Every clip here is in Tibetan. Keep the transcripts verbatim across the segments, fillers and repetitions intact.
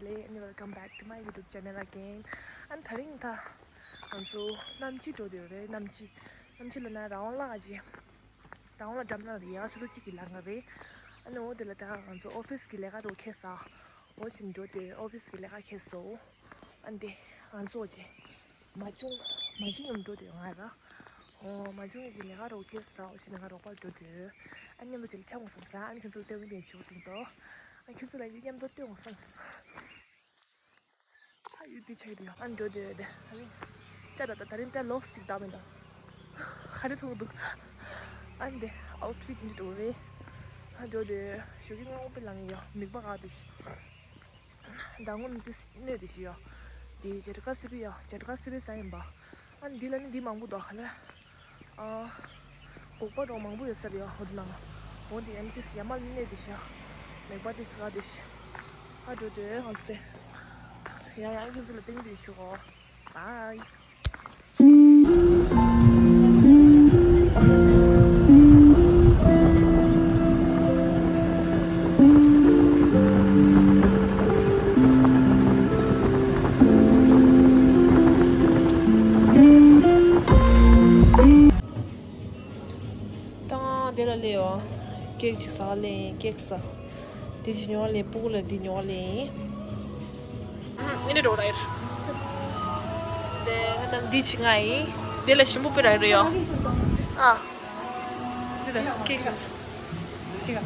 Hello and welcome back to my YouTube channel again. ཨ་ནི་དེ་རིང་ད་ང་ཚོ་གནམ་སྐྱིད་འགྲོ་འདོད་རེད། གནམ་སྐྱིད། གནམ་སྐྱིད་ལ་ན་རང་དབང་ལ་ཅི། རང་དབང་ལ་འགྲམ་ན་ཡག་ཆུ་ཚོད་གཅིག་གི་ལམ་ཁ་རེད། ཨ་ནི་འོ་དེ་ལ་ད་ང་ཚོ་ཨོ་ཕིས་ཀྱི་ལས་ཀ་དེ་འཁེལ་ས། འོ་ཕྱིན་འགྲོ་འདོད། ཨོ་ཕིས་ཀྱི་ལས་ཀ་འཁེལ་སོང་། ཨ་ནི་དེ་ང་ཚོ་ཅི། མ་བྱུང་། མ་བྱུང་ཡོང་འགྲོ་འདོད་ང་ར། ཨོ་མ་བྱུང་ཡོང་ཅི་ལས་ཀ་རོགས་ཁྱེད་ས་འོ་ཕྱིན་ང་རོགས་པ་འགྲོ་འདོད། ཨ་མཉམ་དུ་ཅི་ལ་འཁྱམ་འོང་བསམ་ས། ཨ་ནི་ཁྱེད་ཚོ་ལྟེ་བ་འདི་བྱེད་འོང་བསམ་སོང་། ཨ་ཁྱེད་ཚོ་ལ་མཉམ་དུ་ལྟེ་འོང་བསམ་སོང་། ཨ་ཡུལ་འདི་ཆགས་འདུག་ཨ་འགྲོ་འདོད་དེ། ཨ་ནི་ད་ད་ད་ད་རིང་ད་ལོགས་ཅིག་བདག་མི་འདུག་ཧ་རེ་ཐུག་འདུག་ཨ་འདི་ཨའུ་ཕིཊ་འདི་འགྲོ་རེད། ཨ་འགྲོ་འདོད་ཞོགས་ཀྱི་སྔ་པོ་ལངས་ཡོད་མིག་པ་ག་འདུག་ད་སྔོན་དེ་སྣོད་དེ་ཞིག་ཡོད། དེ་བྱེད་དཀའ་སི་པི་ཡོད། བྱེད་དཀའ་སི་པི་ས་ཡིན་པ། ཨ་འདི་ལ་ནི་འདི་མང་པོ་འདུག་ཧ་ལ། ཨ་སྒོག་པ་རོ་མང་པོ་ཡོད་ས་རེད་ཡོད་འོ་དེ་ནང་། འོ་དེ་ཨ་ནི་དེ་ཡ་མ་ནི་སྣོད་དེ་ཞིག་ཡོད། མེག་པ་དེ་སི་ག་དེ་ཞིག་ཨ་འགྲོ་དེ་ང་ཚོ་དེ། ཡ་ཡ་ཁྱེད་ཚོ་ལ་ཏིང་དེ་ཞུ་གོ། བའི། ད་དེ་ལ་སླེབས་ཡོད། ཀེག་ཅིག་ཟ་ག་སླེབས་ཡིན། ཀེག་ཟ། དེ་ཅིག་ཉོ་ག་སླེབས། སྤུ་གུ་ལ་འདི་ཉོ་ག་སླེབས་ཡིན། ཨ་ནི་འགྲོ་ར་ཡིན། དེ་ད་འདི་ཅིག་ང་ཡིན། དེ་ལ་ཞིམ་པོ་སྤེ་ར་ཡོད་ཡོད། ཨ། འདི་ད་ཀེག་ཡོད། ཅིག་ག་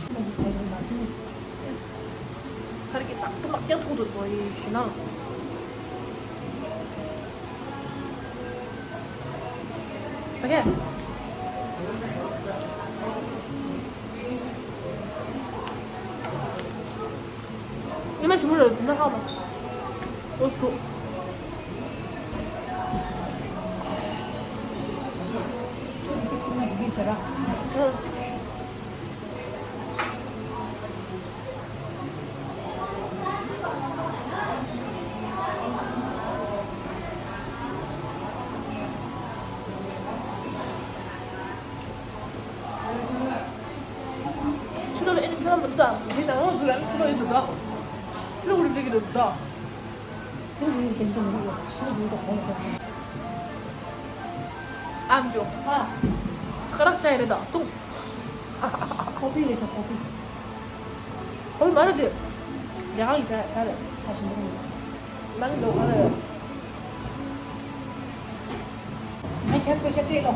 ཁར་གྱི་ཏག་ཏག་ཀྱང་ཐུག་འདུག་བོ་ཡི་ཞུ་ན། ཟ་གས། ཉི་མ་ཞིམ་པོ་རེད་འདི་ཧ་མ་སོང་། ཨོ་སོ། ཨ། ཕྱི་ལོགས་ལ་ཨེ་ནི་ཚ་མི་འདུག་ད། འདི་ནང་ལོགས་ཟུར་ཨ་ནི་ཚ་ཡོད་འདུག་ད། ཚ་འུར་འདི་གི་འདུག་ད། ཚུར་མིའི་རྒྱན་དུ་མི་རུང་བ་ཕྱིར་མིའི་ཐོག་ཁོང་ཚོ། ཨམ་ཅོག་ཨ། ཁ་རག་ཅག་ཡིན་ད་ཏུང་། ཀོ་པི་རེད་ཤག་ཀོ་པི། ཧོལ་མ་རེད་དེ། རྒྱ་གར་གྱི་ཇ་ཇ་རེད་ཤག་ཞིམ་པོ་ཁོང་གི། ནང་གི་འདོད་ག་རེ་རེད། ངས་ཆབ་ཏུ་ཤ་སྟེར་ལོ།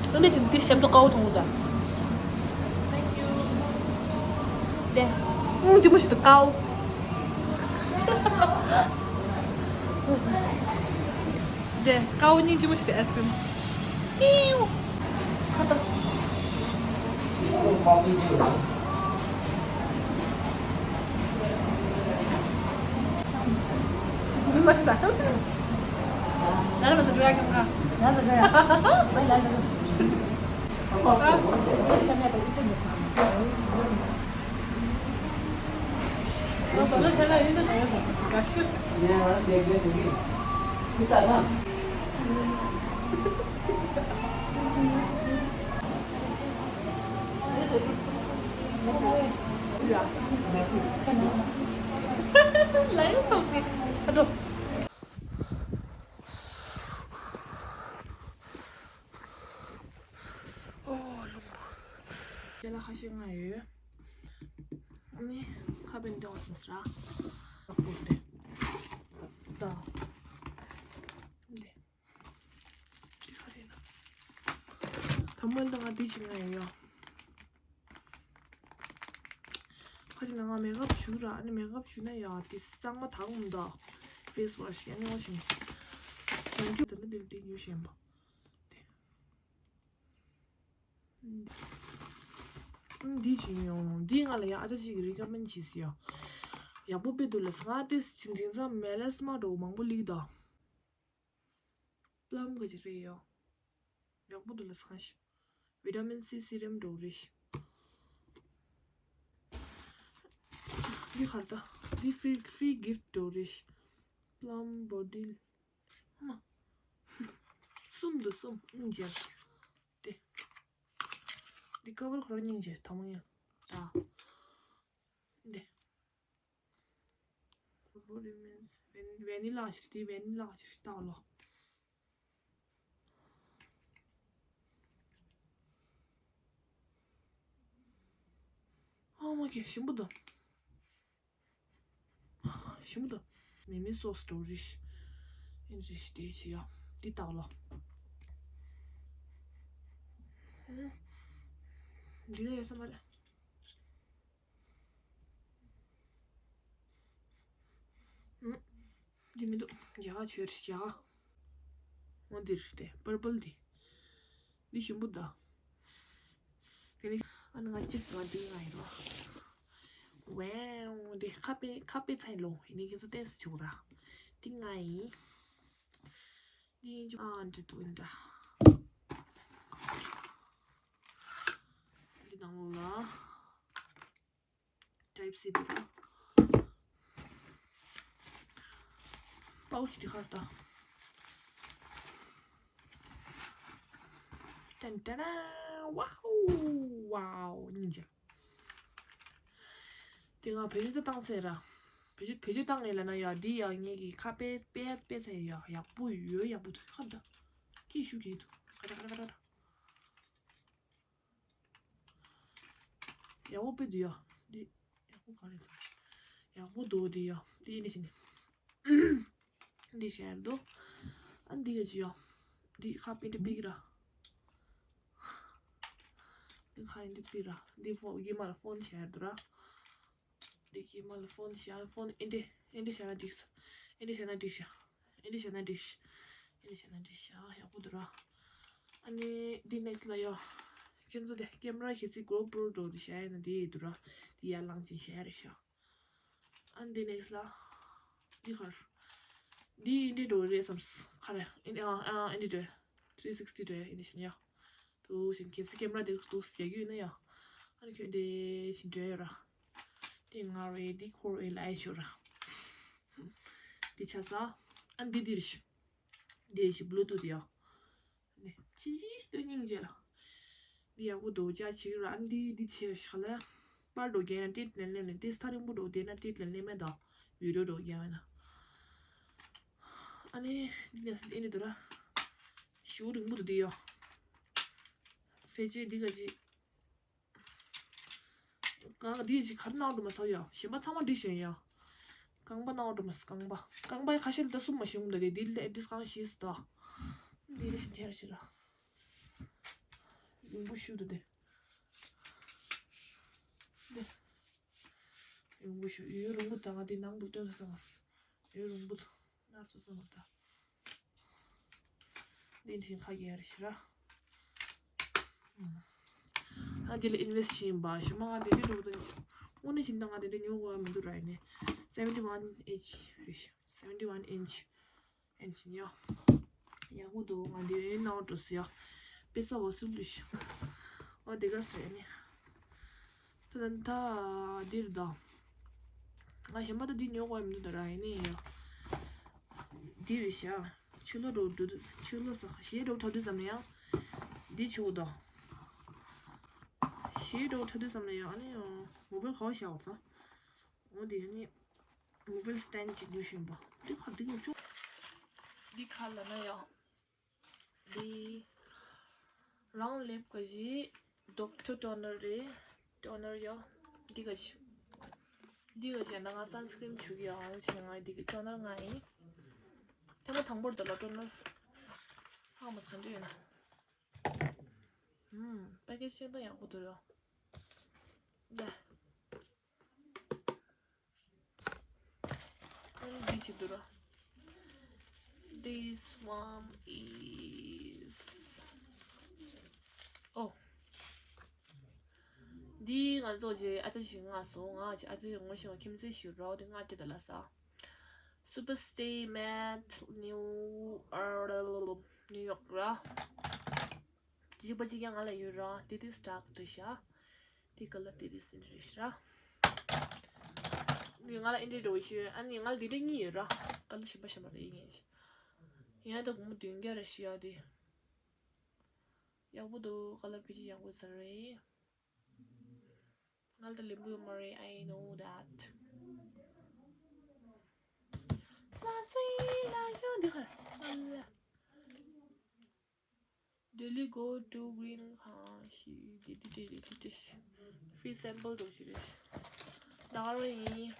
ཨ་ནི་ཅིག་འདི་ཞབས་ཏོག་དཀར་པོ་མཐོང་གི་འདུག་དེ། ཨུང་ལྗིད་མོ་ཞིག་འདུག་དཀར་པོ། དེ་དཀར་པོ་སྙིང་རྗེ་མོ་ཞིག་དེ་ཨའི་སི་ཀྲིམ། ཨིའུ། ཁ་ཏོ། མི་མ་ཤི་ད། ལ་ལ་མ་ཏོ་འགྲོ་ཡ་ཀྱང་ཁ། ལ་ལ་འགྲོ་ཡ། ལ་ལ་འགྲོ། ཨོ་ལུང་པ། དེ་ལ་ཁ་ཤས་ང་ཡོད། ནི་ཁ་པན་ཏེ་བ་སོང་ཟེར། ད། འདི། འདི་ག་རེ་ཡིན་ན། ད་མོལ་ད་ང་འདི་ཅིག་ང་ཡོད་ཡ། ཁ་ཅིག་ན་ང་མེག་ཨབ་ཞུ་ར། ཨ་ནི་མེག་ཨབ་ཞུ་ན་ཡ་འདི་གཙང་མ་དག་མི་འདུག་ཕེ་སི་ཝ་ཤི་ཨ་ནི་ཝ་ཤི་ནི། ཡང་རྒྱུ་ད་ནི་འདི་འདི་ཉོས་ཤེས་ཡིན་པ། འདི་ཅི་ཡོང་། འདི་ང་ལ་ཡ་ཨ་ཅག་ཅིག་གིས་རི་ཀ་མེན་བྱས་ཟེར་ཡ། ཡག་པོ་དཔེ་འདུག་ལབ་སོང་། ང་དེ་དེང་སང་མེ་ལེ་སི་མ་འདྲ་བོ་མང་པོ་སླེབས་ཀྱི་འདུག་པླམ་ག་ཅིག་རེད་ཡ། ཡག་པོ་འདུག་ལབ་སོང་ཤག་བི་ཊ་མིན་སི་སི་རམ་འདྲ་བོ་རེད་ཤག་འདི་ག་རེ་ད། འདི་ཕི་རི་ཕི་རི་གིཕ་ཊི་འདྲ་བོ་རེད་ཤག་པླམ་བོ་ཌི་ལི། ཨ་མ། གསུམ་འདུག་གསུམ། ཨིན་ཇར། དེ། འདི་ཀ་བར་ཁོ་རང་སྙིང་རྗེ་དང་མོ་ཡིན། ད། འདི། What it means? ཝེ་ཝེ་ནི་ལ་ཞིག་དེ་ཝེ་ནི་ལ་ཞིག་ལྟ་ལོ། ཨ་མ་ཀེ་ཞིམ་པོ་འདུག་ཞིམ་པོ་འདུག་མི་མི་སོ་སི་དོ་རིཤ། ཨིན་རིཤ་དེ་ཞིག་ཡ། དེ་ལྟ་ལོ། འདི་ལ་ཡོད་ས་མ་རེད། ཨུམ། འདི་མི་འདུག་ཡ་ཆོས་རེད་ཡ། འོ་འདི་རེད་དེ་པར་པལ་འདི། འདི་ཞིམ་པོ་འདུག་དེ་ནི་ཨ་ནི་ང་གཅིག་ང་འདི་ང་ཡིན་རོ། ཝའོ། འདི་ཁ་པེ་ཁ་པེ་ཚན་ལོ་ཡིན་ནི་ཁྱེད་ཚོ་ཏེས་ཆོག་ར། འདི་ང་ཡིན། འདི་ཡིན་ཅུ་ཨ་འདྲི་འདུག་འདྲ། འདི་ནང་ལོགས་ལ། Type C དེ་ར། པའུ་ཆི་དེ་ཁར་ད། ཏན་ཏན། ཝའོ། ཝའོ། སྙིང་རྗེ། དེ་ང་བེད་སྤྱོད་བཏང་ཚར་ར། བེད་སྤྱོད་བེད་སྤྱོད་བཏང་ངེས་ལ་ན་ཡ་འདི་ཡ་ངེད་ཀྱི་ཁ་པེ་པེ་པེ་ཚ་ཡ་ཡག་པོ་ཡོད་ཡག་པོ་འདུག་ཁ་ད། ཁྱི་ཤུ་གི་འདུག་ཁ་ད་ཁ་ད་ཁ་ད། ཡག་པོ་དཔེ་འདུག་ཡ། འདི་ཡག་པོ་ག་རེ་ཟ། ཡག་པོ་འདུག་འདི་ཡ། འདི་ཨིན་ཇི་ནི། འདི་ཤར་འདུག་ཨ་འདི་ག་ཅི་ཡ། འདི་ཁ་པེ་འདི་པིག་ར། འདི་ཁ་འདི་པིག་ར། འདི་ཕོ་གི་མ་ལ་ཕོན་ཤར་འདུག་ར། འདི་གི་མ་ལ་ཕོན་ཤར་ཕོན་ཨིན་འདི་ཨིན་འདི་ཤར་ན་འགྲིག་ས། ཨིན་འདི་ཤར་ན་འགྲིག་ཤ། ཨེ་འདི་བྱས་ན་འགྲིག་ཤག་ཨེ་འདི་བྱས་ན་འགྲིག་ཤག་ཡག་པོ་འདུག་ར། ཨ་ནི་འདི་ནེག་སི་ལ་ཡོ། ཁྱེད་ཚོ་དེ་ཀེམ་ར་ཁྱེད་ཚོའི་གོ་པྲོ་འགྲོ་འདི་བྱས་ཡིན་ན་འདི་ཡི་འདུག་ར། འདི་ཡར་ལངས་ཅིང་བྱས་རེད་ཤག་ཨ་ནི་འདི་ནེག་སི་ལ། འདི་གར། འདི་ཡིན་འདི་འགྲོ་རེད་བསམས། ག་རེ། ཨེ་འདི་ཨ་ཨ་ཨེ་འདི་འགྲོ། ཐི་རི་སིག་སི་ཊི་འགྲོ་ཡ་ཨེ་འདི་བྱས་ན་ཡ། དུ་བཞིན་ཁྱེད་ཚོའི་ཀེམ་ར་དེ་དུ་ཟེར་རྒྱུ་ཡིན་ན་ཡ། ཨ་ནི་ཁྱོད་འདི་བཞིན་འགྲོ་ཡ་ར། འདི་ང་རེད་འདི་ཁོ་རེད་ལ་ཨེ་ཆོ་ར། འདི་ཆ་ས། ཨ་འདི་འདི་རེད་ཤི། འདི་ཤི་བླུ་ཏུ་ཐི་ཡ། ནི་ཕྱིན་ཅི་སྟོན་སྙིང་རྗེ་ལ། འདི་ཡག་པོ་འདུག་ཅག་ཅིག་ར་འདི་འདི་ཆེ་ཤ་ལ། པར་འགྲོ་རྒྱལ་ན་ཏིད་ལན་ལེམ་ནི་འདི་ས་རིང་པོ་འགྲོ་བསྡད་ན་ཏིད་ལན་ལེམ་མེད་ད། བི་ཌིའོ་འགྲོ་རྒྱལ་བས་ན། ཨ་ནི་འདི་ནས་ཨེ་ནི་འདུག་ར། ཞུ་རིང་པོ་འདུག་འདི་ཡ། ཕལ་ཆེར་འདི་ག་ཅི། གང་འདི་ཅི་གར་ནང་དུ་མ་ཚོགས་ཡ། གཞན་པ་ཚང་མ་འགྲིག་བཞིན་ཡ། རྐང་པ་ནང་དུ་མ་རྐང་པ། རྐང་པ་ཁ་ཤས་ལ་ད་གསུམ་མ་བྱུང་ད་དེ་འདི་ལ་འདི་རྐང་བཞི་སུ་ད། འདི་ལ་ཞིག་ཐེར་ཞིག་ར། ཡོང་པོ་ཞུ་ད་དེ། འདི། ཡོང་པོ་ཞུ་ཡོད་རུང་པོ་ད་ང་དེ་ནང་དུ་སྟོན་ས་མ། ཡོད་རུང་པོ་ད་ནར་ཚོ་ས་མ་ད། འདི་འདྲ་ཞིག་ཁ་གྱེས་རེ་ཞིག་ར། ཨ་འདི་ལ་ཨིན་ཝེ་སི་ཊི་བྱས་ཡིན་པ་ཞི་མ་ང་འདི་འདྲ་འགྲོ་དང་། དངོས་གནས་བྱིན་ད་ང་འདི་འདྲ་ཉོ་དགོས་ཡ་མི་འདུག་ར་ཡིན་ནི། seventy one inch རེ་ཞིག seventy one inch ཨེན་ཞིག་ཡ། ཡག་པོ་འདུག་ང་འདི་ཡིན་ནའོ་འགྲོ་སི་ཡ། པེ་ས་བ་སུ་ལུ་ཞིག་ཨོ་དེ་ག་སོ་ཡ་ནི། ད་ད་ད་འདིར་ད། ང་གཞན་པ་ད་འདི་ཉོ་དགོས་མི་འདུག་ད་ར་ཡིན་ནི་ཡ། འདི་རེད་ཤག་ཕྱི་ལོགས་འགྲོ་འགྲོ་དུས་ཕྱི་ལོགས་ས་གཞས་འགྲོ་འཁྲབ་དུས་ཙམ་ལ་ཡང་། འདི་ཆེ་བོ་ད། གཞས་འགྲོ་འཁྲབ་དུས་ཙམ་ལ་ཡང་ཨ་ནི་ཡང་མོ་བེལ་ག་བ་བཞག་པ་ད། འོ་དེ་ཡང་ནི། མོ་བེལ་སི་ཊེན་ཌི་ཅིག་ཉོས་ཤིང་པ། འདི་ཁར་འདི་ཉོ་ཤོག་འདི་ཁར་ལ་ན་ཡང་། འདི། རང་ལེབ་ཀ་ཞིག་ཌོག་ཊར་ཊོ་ནར་རེད། ཊོ་ནར་ཡ། འདི་ག་ཞིག་འདི་ག་ཞིག་ན་ང་སན་སི་ཀི་རིན་བྱུག་ཡ་ཨང་ཆེ་ང་འདི་གི་ཊོ་ནར་ང་ཡིན། ཐེངས་མ་དང་པོར་ད་ལ་ཊོ་ནར། ཧ་མ་ཚང་འདྲི་ཡོད་ན། ཨུམ། པེ་ཀེ་ཇི་ཅན་ད་ཡག་པོ་འདུག་ཡ། ཡ། ཨ་ནི་འདི་ཅི་འདུག་ར། This one is. Oh. འདི་ང་ཚོ་ཅི་ཨ་ཅག་ཞིག་ང་སོ་ང་ཅི་ཨ་ཅག་ངོ་ཤེས་པ་ཁྱིམ་མཚེས་ཞིག་རོ་དེ་ང་དེ་ད་ལ་ས། Super Stay Matte New New York ར། གཅིག་པ་གཅིག་རྐྱང་ང་ལ་ཡོད་ར། དེ་དེ་སི་ཊོག་རེད་ཤག་དེ་ཀ་ལར་དེ་དེ་སི་རེད་ཤག་ང་ལ་ཨེ་འདྲ་འགྲོ་ཤེས་ཨ་ནི་ང་ལ་དེ་འདྲ་གཉིས་ཡོད་ར། ཀ་ལར་གཞན་པ་གཞན་པ་རེད་ཡིན་ཤག་ཡང་ད་སྒོར་མོ་བདུན་བརྒྱ་རེད་ཤག་དེ། ཡག་པོ་འདུག་ཁ་ལག་ཕལ་ཆེར་ཡག་པོ་ཟ་རེད། ང་ལ་ལེན་པོ་ཡོད་མ་རེད། I know that. ལ་ཚེ་ལ་ཡོད་འདི་ཧར་ཨ་ལ། Delhi go to green ཁང་ཞིག་དེ་དེ་དེ་དེ་དེ། Free sample འགྲོ་གི་རེད། ད་ག་རང་ཡིན།